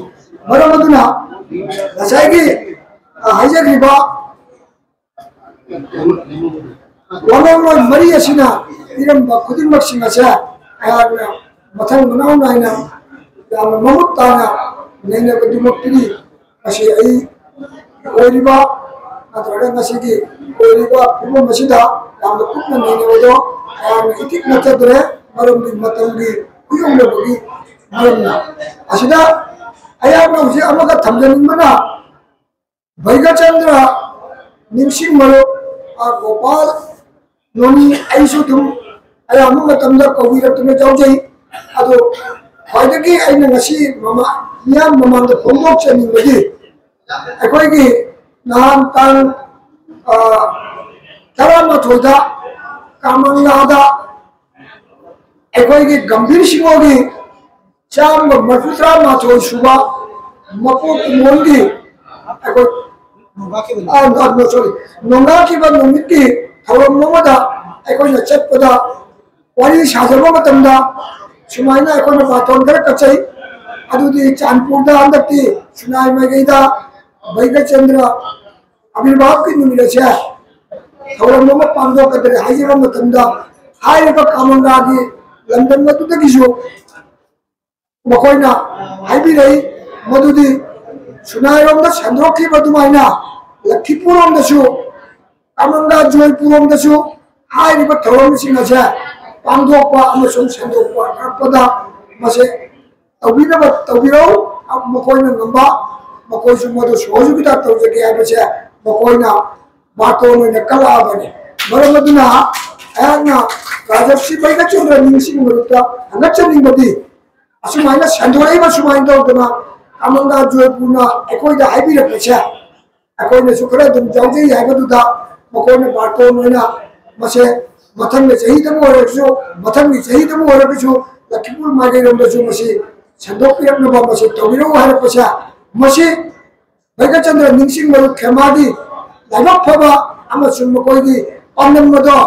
ꯃꯔꯝ ꯑꯗꯨꯅ ꯉꯁꯥꯏꯒꯤ, ꯑ, ꯍꯥꯏꯖꯈ꯭ꯔꯤꯕ ꯋꯥꯉꯥꯡꯂꯣꯏ ꯃꯔꯤ ꯑꯁꯤꯅ ꯄꯤꯔꯝꯕ ꯈꯨꯗꯤꯡꯃꯛꯁꯤꯡ ꯑꯁꯦ ꯑꯩꯍꯥꯛꯅ ꯃꯊꯪ ꯃꯅꯥꯎ ꯅꯥꯏꯅ ꯌꯥꯝꯅ ꯃꯃꯨꯠ ꯇꯥꯅ ꯅꯩꯅꯕꯗꯨꯃꯛꯇꯅꯤ꯫ ꯃꯁꯤ ꯑꯩ ꯑꯣꯏꯔꯤꯕ ꯅꯠꯇ꯭ꯔꯒ ꯉꯁꯤꯒꯤ ꯑꯣꯏꯔꯤꯕ ꯐꯤꯕꯝ ꯑꯁꯤꯗ ꯌꯥꯝꯅ ꯀꯨꯞꯅ ꯅꯩꯅꯕꯗꯣ ꯌꯥꯝꯅ ꯏꯇꯤꯛ ꯅꯠꯆꯗ꯭ꯔꯦ꯫ ꯃꯔꯝꯗꯤ ꯃꯇꯝꯒꯤ ꯈꯨꯌꯧꯅꯕꯒꯤ ꯃꯔꯝꯅ꯫ ꯑꯁꯤꯗ ꯑꯩꯍꯥꯛꯅ ꯍꯧꯖꯤꯛ ꯑꯃꯒ ꯊꯝꯖꯅꯤꯡꯕꯅ, ꯚꯩꯒꯆꯟꯗ꯭ꯔ ꯅꯤꯡꯁꯤꯡ ꯃꯔꯨꯞ, ꯑ, ꯒꯣꯄꯥꯜ ꯅꯣꯅꯤ, ꯑꯩꯁꯨ ꯑꯗꯨꯝ ꯑꯌꯥꯝꯕ ꯃꯇꯝꯗ ꯀꯧꯕꯤꯔꯛꯇꯨꯅ ꯌꯥꯎꯖꯩ꯫ ꯑꯗꯣ ꯈ꯭ꯋꯥꯏꯗꯒꯤ ꯑꯩꯅ ꯉꯁꯤ ꯃꯃꯥ-, ꯃꯤꯌꯥꯝ ꯃꯃꯥꯡꯗ ꯐꯣꯡꯗꯣꯛꯆꯅꯤꯡꯕꯗꯤ, ꯑꯩꯈꯣꯏꯒꯤ ꯅꯍꯥꯟ ꯇꯥꯡ, ꯑ, ꯇꯔꯥꯃꯥꯊꯣꯏꯗ ꯀꯥꯃꯪꯂꯥꯗ ꯑꯩꯈꯣꯏꯒꯤ ꯒꯝꯚꯤꯔ ꯁꯤꯡꯍꯒꯤ ꯆꯥꯝꯃꯒ ꯃꯔꯤꯐꯨꯇꯔꯥ ꯃꯥꯊꯣꯏ ꯁꯨꯕ ꯃꯄꯣꯛ ꯀꯨꯝꯑꯣꯟꯒꯤ ꯑꯩꯈꯣꯏ, ꯑ, ꯑ, no, sorry, ꯅꯣꯡꯉꯥꯈꯤꯕ ꯅꯨꯃꯤꯠꯀꯤ ꯊꯧꯔꯝ ꯑꯃꯗ ꯑꯩꯈꯣꯏꯅ ꯆꯠꯄꯗ ꯋꯥꯔꯤ ꯁꯥꯖꯕ ꯃꯇꯝꯗ ꯁꯨꯃꯥꯏꯅ ꯑꯩꯈꯣꯏꯅ ꯕꯥꯇꯣꯟ ꯈꯔ ꯀꯠꯆꯩ꯫ ꯑꯗꯨꯗꯤ ꯆꯥꯟꯄꯨꯔꯗ ꯍꯟꯗꯛꯇꯤ ꯁꯨꯅꯥꯏ ꯃꯥꯏꯀꯩꯗ ꯚꯩꯒꯆꯟꯗ꯭ꯔ ꯑꯕꯤꯔꯚꯥꯕꯀꯤ ꯅꯨꯃꯤꯠ ꯑꯁꯦ ꯊꯧꯔꯝ ꯑꯃ ꯄꯥꯡꯊꯣꯛꯀꯗ꯭ꯔꯦ ꯍꯥꯏꯖꯕ ꯃꯇꯝꯗ, ꯍꯥꯏꯔꯤꯕ ꯀꯥꯃꯪꯒꯥꯒꯤ ꯂꯝꯗꯝ ꯑꯗꯨꯗꯒꯤꯁꯨ ꯃꯈꯣꯏꯅ ꯍꯥꯏꯕꯤꯔꯛꯏ ꯃꯗꯨꯗꯤ ꯁꯨꯅꯥꯏꯔꯣꯝꯗ ꯁꯟꯗꯣꯛꯈꯤꯕ ꯑꯗꯨꯃꯥꯏꯅ ꯂꯛꯈꯤꯄꯨꯔꯔꯣꯝꯗꯁꯨ, ꯀꯥꯃꯪꯒꯥ ꯖꯣꯏꯄꯨꯔꯔꯣꯝꯗꯁꯨ ꯍꯥꯏꯔꯤꯕ ꯊꯧꯔꯝꯁꯤꯡ ꯑꯁꯦ ꯄꯥꯡꯊꯣꯛꯄ ꯑꯃꯁꯨꯡ ꯁꯟꯗꯣꯛꯄ ꯉꯥꯛꯄꯗ ꯃꯁꯦ ꯇꯧꯕꯤꯅꯕ ꯇꯧꯕꯤꯔꯧ꯫ ꯃꯈꯣꯏꯅ ꯉꯝꯕ, ꯃꯈꯣꯏꯁꯨ ꯃꯗꯨ ꯁꯍꯣꯖꯣꯒꯤꯇꯥ ꯇꯧꯖꯒꯦ ꯍꯥꯏꯕꯁꯦ ꯃꯈꯣꯏꯅ ꯕꯥꯇꯣꯟ ꯑꯣꯏꯅ ꯀꯠꯂꯛꯑꯕꯅꯤ꯫ ꯃꯔꯝ ꯑꯗꯨꯅ ꯑꯩꯍꯥꯛꯅ ꯔꯥꯖꯔꯁꯤ ꯚꯩꯒꯆꯟꯗ꯭ꯔ ꯅꯤꯡꯁꯤꯡ ꯃꯔꯨꯞꯇ ꯊꯥꯒꯠꯆꯅꯤꯡꯕꯗꯤ, ꯑꯁꯨꯃꯥꯏꯅ ꯁꯟꯗꯣꯔꯛꯏꯕ ꯁꯨꯃꯥꯏꯅ ꯇꯧꯗꯅ ꯀꯥꯃꯪꯒꯥ ꯖꯣꯏꯄꯨꯔꯅ ꯑꯩꯈꯣꯏꯗ ꯍꯥꯏꯕꯤꯔꯛꯄꯁꯦ, ꯑꯩꯈꯣꯏꯅꯁꯨ ꯈꯔ ꯑꯗꯨꯝ ꯌꯥꯎꯖꯩ ꯍꯥꯏꯕꯗꯨꯗ ꯃꯈꯣꯏꯅ ꯕꯥꯔꯇꯣꯟ ꯑꯣꯏꯅ ꯃꯁꯦ ꯃꯊꯪꯒꯤ ꯆꯍꯤꯗꯕꯨ ꯑꯣꯏꯔꯒꯁꯨ, ꯃꯊꯪꯒꯤ ꯆꯍꯤꯗꯕꯨ ꯑꯣꯏꯔꯒꯁꯨ ꯂꯛꯈꯤꯄꯨꯔ ꯃꯥꯏꯀꯩꯔꯣꯝꯗꯁꯨ ꯃꯁꯤ ꯁꯟꯗꯣꯛꯄꯤꯔꯛꯅꯕ ꯃꯁꯤ ꯇꯧꯕꯤꯔꯛꯎ ꯍꯥꯏꯔꯛꯄꯁꯦ, ꯃꯁꯤ ꯚꯩꯒꯆꯟꯗ꯭ꯔ ꯅꯤꯡꯁꯤꯡꯕ ꯈꯦꯃꯥꯗꯤ ꯂꯥꯏꯕꯛ ꯐꯕ ꯑꯃꯁꯨꯡ ꯃꯈꯣꯏꯒꯤ ꯄꯥꯟꯗꯝ ꯑꯗꯣ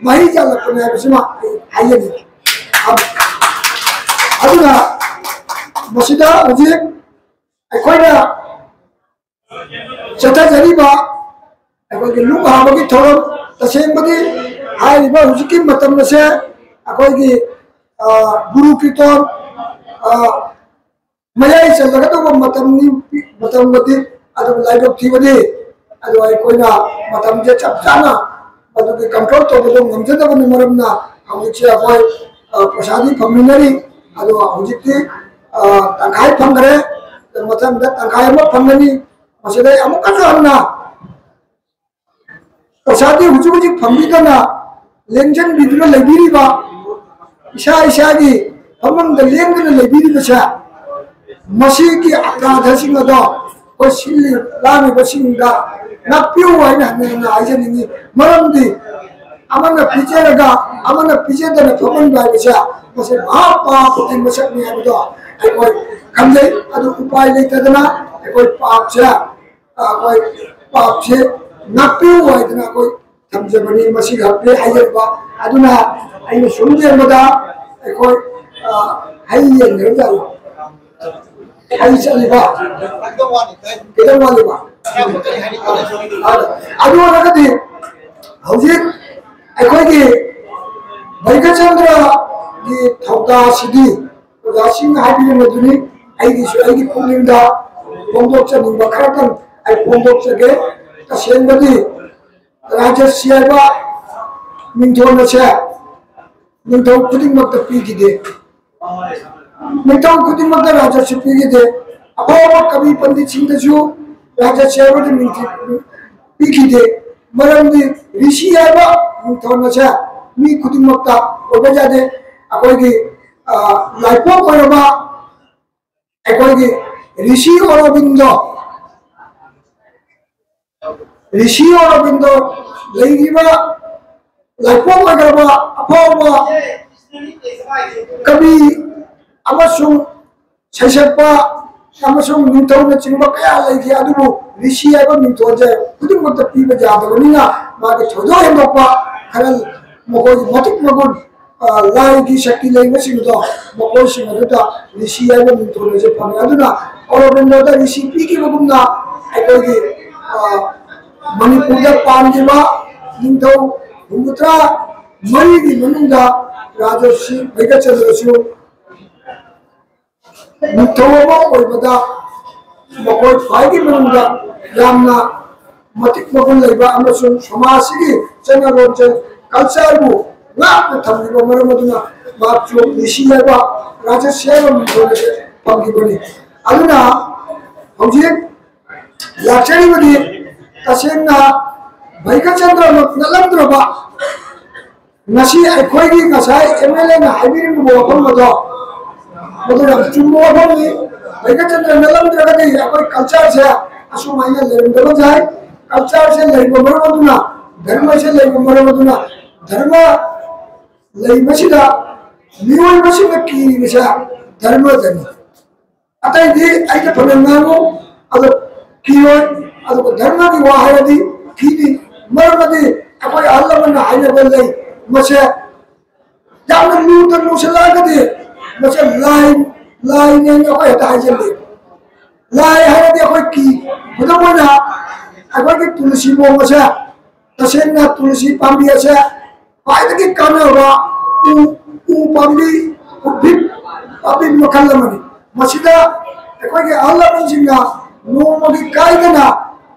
ꯃꯍꯩ ꯌꯥꯜꯂꯛꯄꯅꯤ ꯍꯥꯏꯕꯁꯤꯃ ꯑꯩ ꯍꯥꯏꯖꯅꯤꯡꯏ꯫ ꯑꯗꯨꯅ ꯃꯁꯤꯗ ꯍꯧꯖꯤꯛ ꯑꯩꯈꯣꯏꯅ ꯆꯠꯊꯖꯔꯤꯕ ꯑꯩꯈꯣꯏꯒꯤ ꯂꯨꯞ ꯍꯥꯕꯒꯤ ꯊꯧꯔꯝ, ꯇꯁꯦꯡꯕꯗꯤ ꯍꯥꯏꯔꯤꯕ ꯍꯧꯖꯤꯛꯀꯤ ꯃꯇꯝ ꯑꯁꯦ ꯑꯩꯈꯣꯏꯒꯤ, ꯑ, ꯒꯨꯔꯨ ꯀꯤꯔꯇꯣꯟ, ꯑ, ꯃꯌꯥꯏ ꯆꯜꯂꯒꯗꯧꯕ ꯃꯇꯝꯅꯤ, ꯃꯇꯝ ꯃꯇꯤꯛ ꯑꯗꯨꯕꯨ ꯂꯥꯏꯕꯛ ꯊꯤꯕꯗꯤ ꯑꯗꯣ ꯑꯩꯈꯣꯏꯅ ꯃꯇꯝꯁꯦ ꯆꯞ ꯆꯥꯅ ꯃꯗꯨꯒꯤ control ꯇꯧꯕꯗꯣ ꯉꯝꯖꯗꯕꯅ ꯃꯔꯝꯅ ꯍꯧꯖꯤꯛꯁꯦ ꯑꯩꯈꯣꯏ, ꯑ, ꯄ꯭ꯔꯁꯥꯗꯤ ꯐꯪꯃꯤꯟꯅꯔꯤ꯫ ꯑꯗꯣ ꯍꯧꯖꯤꯛꯇꯤ, ꯑ, ꯇꯪꯈꯥꯏ ꯐꯪꯈ꯭ꯔꯦ꯫ ꯑꯗꯣ ꯃꯊꯪꯗ ꯇꯪꯈꯥꯏ ꯑꯃ ꯐꯪꯒꯅꯤ꯫ ꯃꯁꯤꯗ ꯑꯩ ꯑꯃꯨꯛꯀꯁꯨ ꯍꯟꯅ ꯄ꯭ꯔꯁꯥꯗꯤ ꯍꯧꯖꯤꯛ ꯍꯧꯖꯤꯛ ꯐꯪꯕꯤꯗꯅ ꯂꯦꯡꯁꯤꯟꯕꯤꯗꯨꯅ ꯂꯩꯕꯤꯔꯤꯕ, ꯏꯁꯥ ꯏꯁꯥꯒꯤ ꯐꯝꯐꯝꯗ ꯂꯦꯡꯗꯅ ꯂꯩꯕꯤꯔꯤꯕꯁꯦ, ꯃꯁꯤꯒꯤ ꯑꯄꯔꯥꯙꯁꯤꯡ ꯑꯗꯣ ꯑꯩꯈꯣꯏ ꯁꯤꯜꯂꯤ ꯂꯥꯡꯉꯤꯕꯁꯤꯡꯗ ꯉꯥꯛꯄꯤꯌꯨ ꯍꯥꯏꯅ ꯍꯟꯅ ꯍꯟꯅ ꯍꯥꯏꯖꯅꯤꯡꯉꯤ꯫ ꯃꯔꯝꯗꯤ ꯑꯃꯅ ꯄꯤꯖꯔꯒ ꯑꯃꯅ ꯄꯤꯖꯗꯅ ꯐꯝꯍꯟꯕ ꯍꯥꯏꯕꯁꯦ ꯃꯁꯤ ꯃꯍꯥ ꯄꯥꯄꯀꯤ ꯃꯁꯛꯅꯤ ꯍꯥꯏꯕꯗꯣ ꯑꯩꯈꯣꯏ ꯈꯪꯖꯩ꯫ ꯑꯗꯨ ꯎꯄꯥꯏ ꯂꯩꯇꯗꯅ ꯑꯩꯈꯣꯏ ꯄꯥꯞꯁꯦ, ꯑꯩꯈꯣꯏ ꯄꯥꯞꯁꯦ ꯉꯥꯛꯄꯤꯌꯨ ꯍꯥꯏꯗꯅ ꯑꯩꯈꯣꯏ ꯊꯝꯖꯕꯅꯤ꯫ ꯃꯁꯤꯒ ꯍꯥꯏꯖꯔꯤꯕ ꯑꯗꯨꯅ ꯑꯩꯅ ꯁꯨꯝ ꯌꯦꯡꯕꯗ ꯑꯩꯈꯣꯏ, ꯑ, ꯍꯩ ꯌꯦꯡꯈ꯭ꯔꯖꯥꯠꯂꯣ? ꯍꯩ ꯆꯠꯂꯤꯕ? ꯈꯤꯇꯪ ꯋꯥꯠꯂꯤꯕ? ꯑꯗꯨ ꯑꯣꯏꯔꯒꯗꯤ ꯍꯧꯖꯤꯛ ꯑꯩꯈꯣꯏꯒꯤ ꯚꯩꯒꯆꯟꯗ꯭ꯔꯒꯤ ꯊꯧꯗꯥꯁꯤꯗꯤ ꯑꯣꯖꯥꯁꯤꯡꯅ ꯍꯥꯏꯕꯤꯔꯝꯕꯗꯨꯅꯤ꯫ ꯑꯩꯒꯤꯁꯨ ꯑꯩꯒꯤ ꯄꯨꯛꯅꯤꯡꯗ ꯐꯣꯡꯗꯣꯛꯆꯅꯤꯡꯕ ꯈꯔꯇꯪ ꯑꯩ ꯐꯣꯡꯗꯣꯛꯆꯒꯦ꯫ ꯇꯁꯦꯡꯕꯗꯤ ꯔꯥꯖꯁꯤ ꯍꯥꯏꯕ ꯃꯤꯡꯊꯣꯟ ꯑꯁꯦ ꯅꯤꯡꯊꯧ ꯈꯨꯗꯤꯡꯃꯛꯇ ꯄꯤꯈꯤꯗꯦ꯫ ꯅꯤꯡꯊꯧ ꯈꯨꯗꯤꯡꯃꯛꯇ ꯔꯥꯖꯁꯤ ꯄꯤꯈꯤꯗꯦ꯫ ꯑꯐꯥꯎꯕ ꯀꯕꯤ ꯄꯟꯗꯤꯠꯁꯤꯡꯗꯁꯨ ꯔꯥꯖꯁꯤ ꯍꯥꯏꯕꯒꯤ ꯃꯤꯡꯊꯣꯟ ꯄꯤꯈꯤꯗꯦ꯫ ꯃꯔꯝꯗꯤ ꯔꯤꯁꯤ ꯍꯥꯏꯕ ꯃꯤꯡꯊꯣꯟ ꯑꯁꯦ ꯃꯤ ꯈꯨꯗꯤꯡꯃꯛꯇ ꯑꯣꯏꯕ ꯌꯥꯗꯦ꯫ ꯑꯩꯈꯣꯏꯒꯤ, ꯑ, ꯂꯥꯏꯄꯣꯛ ꯑꯣꯏꯔꯕ ꯑꯩꯈꯣꯏꯒꯤ ꯔꯤꯁꯤ ꯑꯣꯔꯣꯕꯤꯟꯗꯣ, ꯔꯤꯁꯤ ꯑꯣꯔꯣꯕꯤꯟꯗꯣ ꯂꯩꯔꯤꯕ ꯂꯥꯏꯄꯣꯛ ꯑꯣꯏꯈ꯭ꯔꯕ ꯑꯐꯥꯎꯕ ꯀꯕꯤ ꯑꯃꯁꯨꯡ ꯁꯩꯁꯛꯄ ꯑꯃꯁꯨꯡ ꯅꯤꯡꯊꯧꯅꯆꯤꯡꯕ ꯀꯌꯥ ꯂꯩꯈꯤ꯫ ꯑꯗꯨꯕꯨ ꯔꯤꯁꯤ ꯍꯥꯏꯕ ꯃꯤꯡꯊꯣꯟꯁꯦ ꯈꯨꯗꯤꯡꯃꯛꯇ ꯄꯤꯕ ꯌꯥꯗꯕꯅꯤꯅ ꯃꯥꯒꯤ ꯊꯣꯏꯗꯣꯛ ꯍꯦꯟꯗꯣꯛꯄ ꯈꯔ ꯃꯈꯣꯏꯒꯤ ꯃꯇꯤꯛ ꯃꯒꯨꯟ, ꯑ, ꯂꯥꯏꯒꯤ ꯁꯛꯇꯤ ꯂꯩꯕꯁꯤꯡꯗꯣ ꯃꯈꯣꯏꯁꯤꯡ ꯑꯗꯨꯗ ꯔꯤꯁꯤ ꯍꯥꯏꯕ ꯃꯤꯡꯊꯣꯟ ꯑꯁꯤ ꯐꯪꯉꯤ꯫ ꯑꯗꯨꯅ ꯑꯣꯔꯣꯕꯤꯟꯗꯣꯗ ꯔꯤꯁꯤ ꯄꯤꯈꯤꯕꯒꯨꯝꯅ ꯑꯩꯈꯣꯏꯒꯤ, ꯑ, ꯃꯅꯤꯄꯨꯔꯗ ꯄꯥꯟꯈꯤꯕ ꯅꯤꯡꯊꯧ ꯍꯨꯝꯐꯨꯇꯔꯥ ꯃꯔꯤꯒꯤ ꯃꯅꯨꯡꯗ ꯔꯥꯖꯔꯁꯤ ꯚꯩꯒꯆꯟꯗ꯭ꯔꯁꯨ ꯅꯤꯡꯊꯧ ꯑꯃ ꯑꯣꯏꯕꯗ ꯃꯈꯣꯏ ꯈ꯭ꯋꯥꯏꯒꯤ ꯃꯅꯨꯡꯗ ꯌꯥꯝꯅ ꯃꯇꯤꯛ ꯃꯒꯨꯟ ꯂꯩꯕ ꯑꯃꯁꯨꯡ ꯁꯃꯥꯖꯁꯤꯒꯤ ꯆꯠꯅꯔꯣꯟꯁꯦ, ꯀꯜꯆꯔꯕꯨ ꯉꯥꯛꯅ ꯊꯝꯂꯤꯕ ꯃꯔꯝ ꯑꯗꯨꯅ ꯃꯍꯥꯛꯁꯨ ꯔꯤꯁꯤ ꯍꯥꯏꯕ, ꯔꯥꯖꯁꯤ ꯍꯥꯏꯕ ꯃꯤꯡꯊꯣꯜ ꯑꯁꯤ ꯐꯪꯈꯤꯕꯅꯤ꯫ ꯑꯗꯨꯅ ꯍꯧꯖꯤꯛ ꯂꯥꯛꯆꯔꯤꯕꯗꯤ ꯇꯁꯦꯡꯅ ꯚꯩꯒꯆꯟꯗ꯭ꯔꯃꯛ ꯅꯠꯂꯝꯗ꯭ꯔꯕ, ꯉꯁꯤ ꯑꯩꯈꯣꯏꯒꯤ ꯉꯁꯥꯏ ꯑꯦꯝ ꯑꯦꯜ ꯑꯦꯅ ꯍꯥꯏꯕꯤꯔꯝꯕ ꯋꯥꯐꯝ ꯑꯗꯣ, ꯃꯗꯨ ꯌꯥꯝ ꯆꯨꯝꯕ ꯋꯥꯐꯝꯅꯤ꯫ ꯚꯩꯒꯆꯟꯗ꯭ꯔ ꯅꯠꯂꯝꯗ꯭ꯔꯒꯗꯤ ꯑꯩꯈꯣꯏ ꯀꯜꯆꯔꯁꯦ ꯑꯁꯨꯃꯥꯏꯅ ꯂꯩꯔꯝꯗꯕ ꯌꯥꯏ꯫ ꯀꯜꯆꯔꯁꯦ ꯂꯩꯕ ꯃꯔꯝ ꯑꯗꯨꯅ, ꯙꯔꯃꯁꯦ ꯂꯩꯕ ꯃꯔꯝ ꯑꯗꯨꯅ, ꯙꯔꯃ ꯂꯩꯕꯁꯤꯗ ꯃꯤꯑꯣꯏꯕꯁꯤꯡꯅ ꯀꯤꯔꯤꯕꯁꯦ ꯙꯔꯃꯗꯅꯤ꯫ ꯑꯇꯩꯗꯤ ꯑꯩꯅ ꯐꯅ ꯉꯥꯡꯉꯨ, ꯑꯗꯣ ꯀꯤꯔꯣꯏ꯫ ꯑꯗꯨꯒ ꯙꯔꯃꯒꯤ ꯋꯥ ꯍꯥꯏꯔꯗꯤ ꯀꯤꯅꯤ꯫ ꯃꯔꯝꯗꯤ ꯑꯩꯈꯣꯏ ꯑꯍꯜ ꯂꯃꯟꯅ ꯍꯥꯏꯅꯕ ꯂꯩ, ꯃꯁꯦ ꯌꯥꯝꯅ ꯂꯨꯅ ꯂꯨꯁꯜꯂꯛꯑꯒꯗꯤ ꯃꯁꯦ ꯂꯥꯏ, ꯂꯥꯏꯅꯦꯅ ꯑꯩꯈꯣꯏ ꯍꯦꯛꯇ ꯍꯥꯏꯖꯤꯜꯂꯤ꯫ ꯂꯥꯏ ꯍꯥꯏꯔꯗꯤ ꯑꯩꯈꯣꯏ ꯀꯤ꯫ ꯈꯨꯗꯝ ꯑꯣꯏꯅ ꯑꯩꯈꯣꯏꯒꯤ ꯇꯨꯜꯁꯤꯕꯣꯡ ꯑꯁꯦ, ꯇꯁꯦꯡꯅ ꯇꯨꯜꯁꯤ ꯄꯥꯝꯕꯤ ꯑꯁꯦ ꯈ꯭ꯋꯥꯏꯗꯒꯤ ꯀꯥꯟꯅꯕ ꯎ, ꯎ ꯄꯥꯝꯕꯤ, ꯎ ꯄꯥꯝꯕꯤ ꯃꯈꯜ ꯑꯃꯅꯤ꯫ ꯃꯁꯤꯗ ꯑꯩꯈꯣꯏꯒꯤ ꯑꯍꯜ ꯂꯃꯟꯁꯤꯡꯅ ꯅꯣꯡꯃꯒꯤ ꯀꯥꯏꯗꯅ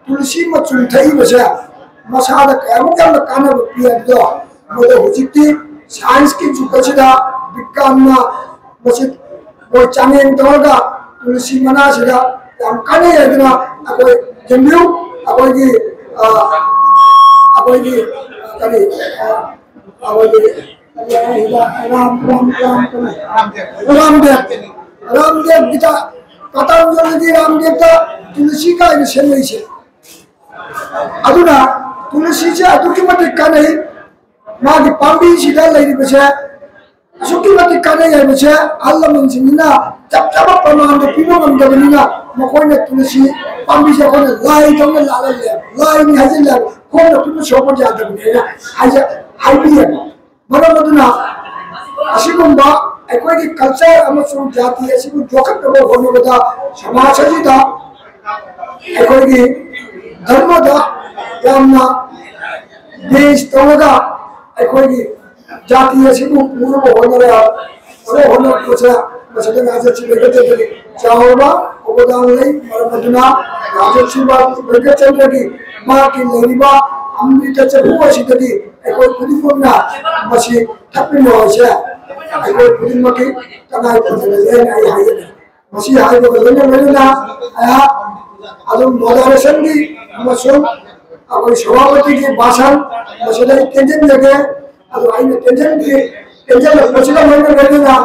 ꯇꯨꯜꯁꯤ ꯃꯆꯨꯝ ꯊꯛꯏꯕꯁꯦ ꯃꯁꯥꯗ ꯀꯌꯥꯃꯨꯛ ꯌꯥꯝꯅ ꯀꯥꯟꯅꯕ ꯄꯤ ꯍꯥꯏꯕꯗꯣ, ꯃꯗꯨ ꯍꯧꯖꯤꯛꯇꯤ ꯁꯥꯏꯟꯁꯀꯤ ꯖꯨꯒ ꯑꯁꯤꯗ ꯕꯤꯒ꯭ꯌꯥꯟꯅ ꯃꯁꯤ ꯃꯣꯏ ꯆꯥꯡꯌꯦꯡ ꯇꯧꯔꯒ ꯇꯨꯜꯁꯤ ꯃꯅꯥꯁꯤꯗ ꯌꯥꯝ ꯀꯥꯟꯅꯩ ꯍꯥꯏꯗꯅ ꯑꯩꯈꯣꯏ ꯌꯦꯡꯕꯤꯌꯨ꯫ ꯑꯩꯈꯣꯏꯒꯤ, ꯑ, ꯑꯩꯈꯣꯏꯒꯤ ꯀꯔꯤ, ꯑ, ꯑꯩꯈꯣꯏꯒꯤ ꯔꯥꯝ, ꯔꯥꯝ, ꯔꯥꯝ, ꯀꯔꯤ? ꯔꯥꯝꯗꯦꯕ, ꯔꯥꯝꯗꯦꯕ ꯒꯤꯇꯥ, ꯄꯇꯥꯟꯖꯂꯤꯒꯤ ꯔꯥꯝꯗꯦꯕꯇ ꯇꯨꯜꯁꯤ ꯀꯥꯏꯅ ꯁꯦꯝꯅꯩꯁꯦ꯫ ꯑꯗꯨꯅ ꯇꯨꯜꯁꯤꯁꯦ ꯑꯗꯨꯛꯀꯤ ꯃꯇꯤꯛ ꯀꯥꯟꯅꯩ꯫ ꯃꯥꯒꯤ ꯄꯥꯝꯕꯤꯁꯤꯗ ꯂꯩꯔꯤꯕꯁꯦ ꯑꯁꯨꯛꯀꯤ ꯃꯇꯤꯛ ꯀꯥꯟꯅꯩ ꯍꯥꯏꯕꯁꯦ ꯑꯍꯜ ꯂꯃꯟꯁꯤꯡꯁꯤꯅ ꯆꯞ ꯆꯥꯕ ꯄ꯭ꯔꯃꯥꯟꯗ ꯄꯤꯕ ꯉꯝꯗꯕꯅꯤꯅ, ꯃꯈꯣꯏꯅ ꯇꯨꯜꯁꯤ ꯄꯥꯝꯕꯤꯁꯦ ꯑꯩꯈꯣꯏꯅ ꯂꯥꯏꯗꯧꯅ ꯂꯥꯠꯂꯜꯂꯦ, ꯂꯥꯏꯅꯤ ꯍꯥꯏꯖꯤꯜꯂꯦ, ꯈꯣꯡꯅ ꯈꯨꯠꯅ ꯁꯣꯛꯄ ꯌꯥꯗꯕꯅꯦꯅ ꯍꯥꯏꯖ-, ꯍꯥꯏꯕꯤꯌꯦꯕ꯫ ꯃꯔꯝ ꯑꯗꯨꯅ ꯑꯁꯤꯒꯨꯝꯕ ꯑꯩꯈꯣꯏꯒꯤ ꯀꯜꯆꯔ ꯑꯃꯁꯨꯡ ꯖꯥꯇꯤ ꯑꯁꯤꯕꯨ ꯌꯣꯛꯈꯠꯅꯕ ꯍꯣꯠꯅꯕꯗ ꯁꯃꯥꯖ ꯑꯁꯤꯗ ꯑꯩꯈꯣꯏꯒꯤ ꯙꯔꯃꯗ ꯌꯥꯝꯅ ꯕꯦꯁ ꯇꯧꯔꯒ ꯑꯩꯈꯣꯏꯒꯤ ꯖꯥꯇꯤ ꯑꯁꯤꯕꯨ ꯄꯨꯅꯕ ꯍꯣꯠꯅꯔ-, ꯍꯣꯠꯅꯔꯛꯄꯁꯤꯗ ꯃꯁꯤꯗ ꯉꯥꯏꯖ ꯆꯤꯡꯅꯒꯗꯕꯒꯤ ꯆꯥꯎꯔꯕ ꯑꯣꯕꯗꯥꯟ ꯂꯩ꯫ ꯃꯔꯝ ꯑꯗꯨꯅ ꯔꯥꯖꯦꯟ ꯁꯤꯜꯚꯥ ꯚꯦꯡꯀꯆꯟꯗ꯭ꯔꯒꯤ ꯃꯍꯥꯛꯀꯤ ꯂꯩꯔꯤꯕ ꯑꯃ꯭ꯔꯤꯇ ꯆꯐꯨ ꯑꯁꯤꯗꯒꯤ ꯑꯩꯈꯣꯏ ꯈꯨꯗꯤꯡꯃꯛꯅ ꯃꯁꯤ ꯊꯛꯃꯤꯟꯅꯕ ꯍꯥꯏꯁꯦ ꯑꯩꯈꯣꯏ ꯈꯨꯗꯤꯡꯃꯛꯀꯤ ꯇꯉꯥꯏ ꯐꯗꯕꯅꯤ ꯍꯥꯏꯅ ꯑꯩ ꯍꯥꯏꯖꯅꯤꯡꯏ꯫ ꯃꯁꯤ ꯍꯥꯏꯕꯒ ꯂꯣꯏꯅ ꯂꯣꯏꯅꯅ ꯑꯩꯍꯥꯛ ꯑꯗꯨꯝ ꯃꯣꯗꯔꯦꯁꯟꯒꯤ ꯑꯃꯁꯨꯡ ꯑꯩꯈꯣꯏ ꯁꯚꯥꯄꯇꯤꯒꯤ ꯚꯥꯁꯟ ꯃꯁꯤꯗ ꯑꯩ ꯇꯦꯟꯖꯟꯖꯒꯦ꯫ ꯑꯗꯣ ꯑꯩꯅ ꯇꯦꯟꯖꯟꯗ꯭ꯔꯤ, ꯇꯦꯟꯖꯜꯂꯛꯄꯁꯤꯒ ꯂꯣꯏꯅ ꯂꯣꯏꯅꯅ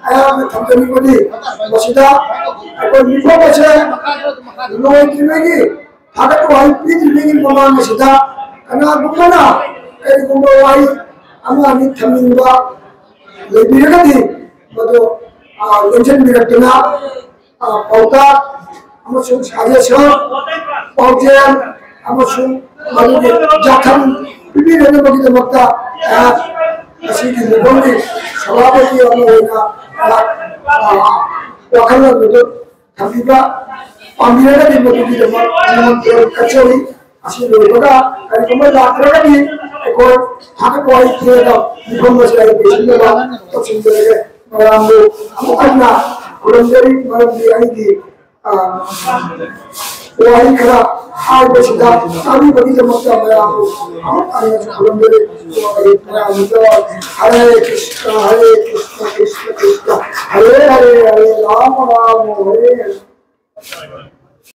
ꯑꯩꯍꯥꯛꯅ ꯊꯝꯖꯅꯤꯡꯕꯗꯤ ꯃꯁꯤꯗ ꯑꯩꯈꯣꯏ ꯃꯤꯐꯝ ꯑꯁꯦ ꯂꯣꯏꯗ꯭ꯔꯤꯉꯩꯒꯤ ꯊꯥꯒꯠ ꯋꯥꯍꯩ ꯄꯤꯗ꯭ꯔꯤꯉꯩꯒꯤ ꯃꯃꯥꯡ ꯑꯁꯤꯗ ꯀꯅꯥꯒꯨꯝꯕꯅ ꯀꯔꯤꯒꯨꯝꯕ ꯋꯥꯍꯩ ꯑꯃ ꯑꯅꯤ ꯊꯝꯅꯤꯡꯕ ꯂꯩꯕꯤꯔꯒꯗꯤ ꯃꯗꯨ ꯂꯦꯡꯁꯤꯟꯕꯤꯔꯛꯇꯨꯅ ꯄꯥꯎꯇꯥꯛ ꯑꯃꯁꯨꯡ ꯁꯖꯦꯁꯟ, ꯄꯥꯎꯖꯦꯜ ꯑꯃꯁꯨꯡ ꯃꯗꯨꯒꯤ ꯌꯥꯊꯪ ꯄꯤꯕꯤꯅꯅꯕꯒꯤꯗꯃꯛꯇ ꯑꯩꯍꯥꯛ ꯉꯁꯤꯒꯤ ꯃꯤꯐꯝꯒꯤ ꯁꯚꯥꯄꯇꯤ ꯑꯃ ꯑꯣꯏꯅ ꯑꯩꯍꯥꯛ ꯋꯥꯈꯜꯂꯣꯟ ꯑꯗꯨ ꯊꯝꯕꯤꯕ ꯄꯥꯝꯕꯤꯔꯒꯗꯤ ꯃꯗꯨꯒꯤꯗꯃꯛ ꯅꯤꯉꯣꯜ ꯀꯠꯆꯔꯤ꯫ ꯑꯁꯤ ꯂꯣꯏꯕꯒ ꯀꯔꯤꯒꯨꯝꯕ ꯂꯥꯛꯇ꯭ꯔꯒꯗꯤ ꯑꯩꯈꯣꯏ ꯊꯥꯒꯠ ꯋꯥꯍꯩ ꯄꯤꯔꯒ ꯃꯤꯐꯝ ꯑꯁꯤ ꯑꯩ ꯂꯣꯏꯁꯤꯟꯅꯕ ꯇꯧꯁꯤꯟꯖꯔꯒꯦ꯫ ꯃꯌꯥꯝꯕꯨ ꯑꯃꯨꯛ ꯍꯟꯅ ꯈꯨꯔꯨꯝꯖꯔꯤ, ꯃꯔꯝꯗꯤ ꯑꯩꯒꯤ ꯋꯥꯍꯩ ꯈꯔ ꯍꯥꯏꯕꯁꯤꯗ ꯇꯥꯕꯤꯕꯒꯤꯗꯃꯛꯇ ꯃꯌꯥꯝꯕꯨ ꯑꯃꯨꯛ ꯍꯟꯅꯁꯨ ꯈꯨꯔꯨꯝꯖꯔꯤ꯫ ꯃꯌꯥꯝꯗ ꯍꯔꯦ ꯀ꯭ꯔꯤꯁꯅ, ꯍꯔꯦ ꯀ꯭ꯔꯤꯁꯅ, ꯀ꯭ꯔꯤꯁꯅ ꯀ꯭ꯔꯤꯁꯅ, ꯍꯔꯦ ꯍꯔꯦ, ꯍꯔꯦ ꯔꯥꯃ, ꯔꯥꯃ ꯍꯔꯦ ꯍꯔꯦ꯫